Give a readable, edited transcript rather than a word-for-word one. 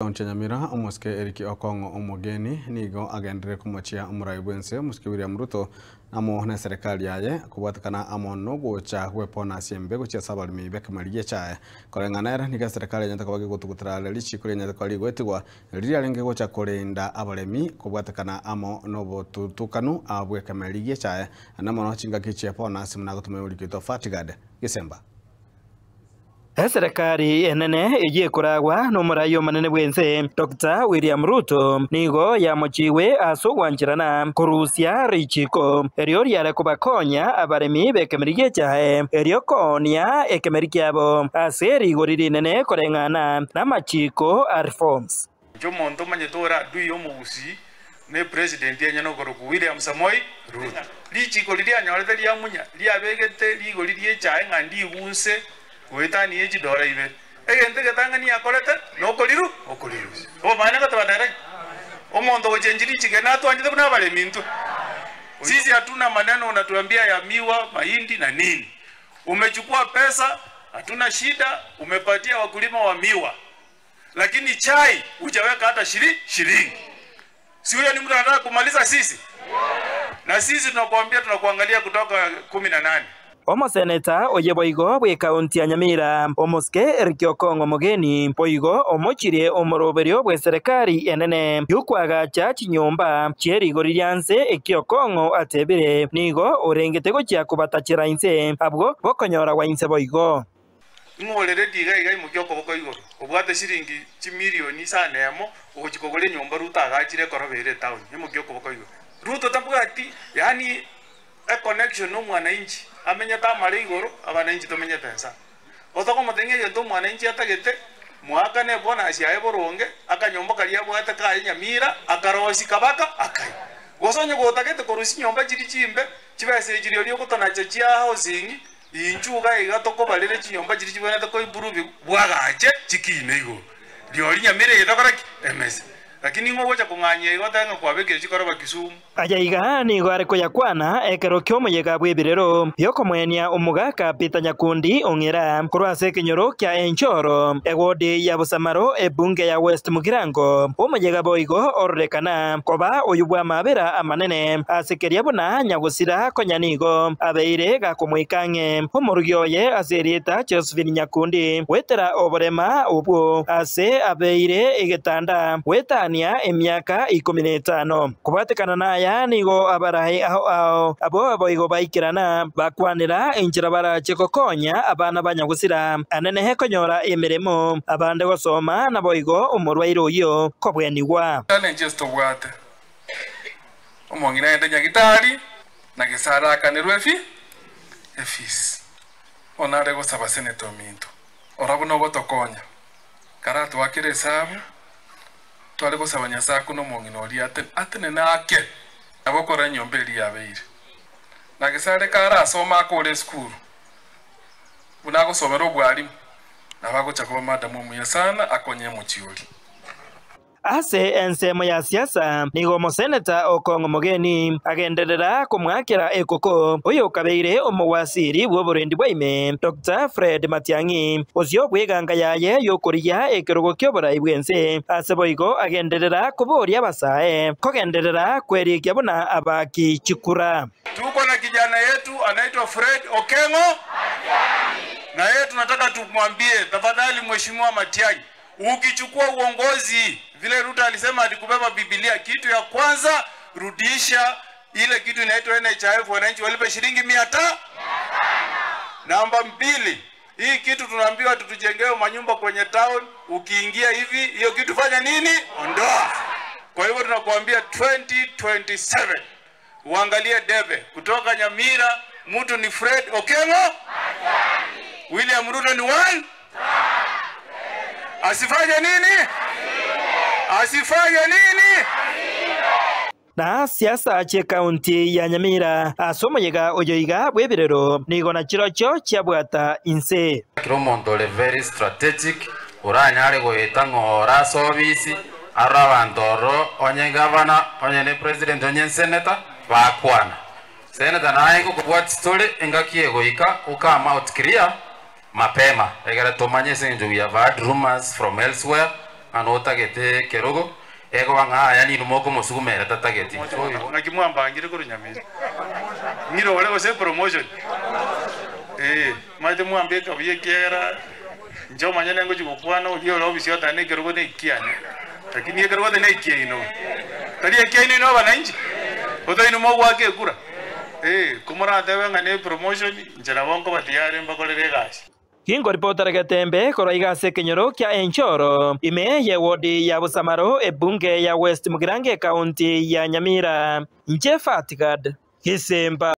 Ekaunti ya Nyamira, Omosike Eric Okong'o Omogeni nigo agenderere komochia omorai bw'ense Omosike William Ruto amo neserekari yaye kobwatekana amo nogocha gw'eponasi embe gochia ase abaremi b'ekemeri gi'echae. Koreng'ana ere nigo eserekari enyarete koba gegotugutera are richiko rianyarete koba rigoetigwa riria riarenge gocha korenda abaremi kobwatekana amo nobotutukanu bw'ekemeri gi'echae naende mono chingaki chi'eponasi buna agotumia omoriki oito Fatgard Gisemba. Eserekari enene eyio ekoragwa nomorai omonene bw'ense, Doctor William Ruto, nigo yamochigwe ase ogwancherana korusia richiko erio riare kobakonya abaremi b'ekemeri gi'echae erio koonia ekemeri kiabo ase rigori rinene koreng'ana namachiko a reforms. Inche omonto omanyete ore adui y'omogusii ne president enyene okorokwa William Samoei Ruto. Richiko riria anyorete riamunya riabegete rigori ri'echae ng'a ndigunse goetania echidora ibere. Egento egetang'ani akorete nokoriru okorirusia. Obomani goteba nere omonto ogochenchia richiko eri natwanchete buna abaremi intwe. Sisi hatuna maneno unatuambia ya miwa, mahindi na nini. Umechukua pesa hatuna shida umepatia wakulima wa miwa. Lakini chai hujaweka hata shiri shilingi. Si huyo ni mtu anataka kumaliza sisi? Na sisi tunakuambia tunakuangalia kutoka 18. Omoseneta oye boigo bw'ekaunti ya Nyamira, Omosike Eric Okong'o Mogeni, boigo omochirie omoroberio bw'eserekari enene y'okoagacha chinyomba chie rigori ria nse eki Okong'o atebire nigo orengete gochia kobatachera inse abwo bokonyoragwa inse boigo. Ing'o ore ready iga iga aimokie okoboko igoro, obwate shilingi chimilioni isano emo, ogochia kogora enyomba Ruto agachire ekoroba ere etown, aimokie okoboko igoro. Ruto tabwati yaani econnection na omwananchi, amenyete amare igoro, abananchi tomenyete ensa. Otokomotebia ng'a egento omwananchi atagete, moakane ebonus yaye boronge, akanyomba karia abwate kaye Nyamira, akarosia kabaka akaye. Gose onye gotagete korusia chinyomba chiria chimbe, chibesa echi rirorio ogotonacha chia housing, Inchuo iga iga tokobarera chinyomba chiria chibwenerete koimprove bwagache chikiine igoro. Rirorio nyamira eye tokora ki? Emese. Lakini ning'o ogocha kong'anyia igo otebe ng'a kwabekire chikoroba Kisumu? Aya iga nigo are koyakwana ekero ki'omoyega bw'ebirero bi'okomoenia omogaka Peter Nyakundi Ong'era korwa ase ekenyoro kia Enchoro, ewodi ya Busamaro, ebunge ya West Mugirango. Omoyega boigo ororekana koba oyio bw'amabera amanene ase keria buna nyagosira konya nigo abeire gakomoika ang'e omorugi oye ase erieta Josephine Nyakundi goetera oborema obwo ase abeire egetanda goetania emiaka ikomi na etano. Kobwatekana naya nigo abaraai ao ao abwo boigo baikerana bakwanera enchera barache gokonya abana ba nyagosira anenehe konyora emeremo, abande gosoma naboigo omorwaire oyio kobwenigwa. Challenges tobwate. Omong'ina aende nyagitari na gesare akanerwe efi efees. Bono nare gosaba senator ominto ora buna ogotokonya karatoakere esabu tware gosaba Nyasae akune omong'ina oria ate atenene ake nabo okora enyomba eria yabeire. Na gesare karasome akore esukuru buna agosomera obwarimu nabo agocha koba madam omuya sana akonye emochie oria. Ase ensemo ya siasa, nigo omoseneta Okong'o Mogeni agenderera komwakera ekoko oyokabeire omowasiri bw'oborendi bwa ime, Doctor Fred Matiang'i, bosio bw'eganga yaye y'okorigia ekerogo ki'oborai bw'ense. Ase boigo agenderera koboria abasae kogenderera kwerikia buna abaaki chikura. Tuko na kijana yetu anaitwa Fred Okeng'o na yeye tunataka tumwambie tafadhali Mheshimiwa Matiang'i Ukichukua uongozi vile Ruto alisema ati kubeba Biblia, kitu ya kwanza rudisha ile kitu inaitwa NHIF, wananchi walipe shilingi 500. Namba mbili, hii kitu tunaambiwa tutujengewe manyumba kwenye town, ukiingia hivi hiyo kitu fanya nini? Ondoa. Kwa hivyo tunakuambia 2027 uangalie debe kutoka Nyamira, mtu ni Fred Okengo, William Ruto ni one Asifanye nini? Asifanye nini? Na siasa chi'ekaunti ya Nyamira ase omoyega oyo iga bw'ebirero nigo na chirochio chiabwata inse. Kera omonto ore very strategic oranyare goeta ng'a ore ase obisi arore abanto ororo onye gavana onye ne president onye senator bakwana. Senator naye ngokobwatia tore engaki egoika o come out clear mapema egere tomanye ase eng'encho we have heard rumours from elsewhere. Ng'a notagete ekerogo, egoba ng'a aya ninwe mokomosuguma ere tatageti. Ng'aki mwambangire korwa Nyamira? Ng'ire ore gose epromotion? Ee, maete mwambeka buya ekiagera inche omonyene ngochia gokwana oria ore obisi otari na ekerogo na ekiane, lakini ekerogo tari na ekiaino. Tari ekiaino inwe abananchi? Otainwe mogoaka ekura? Ee, komoratebe ng'a ne epromotion, inche nabo nkoba tiyari mbakorere egasi. Ginkoripotera Getembe korwa iga ase ekenyoro kia Enchoro, ime y'ewodi ya Busamaro, ebunge ya West Mugirango ekaunti ya Nyamira. Inche Fatgad Gisimba.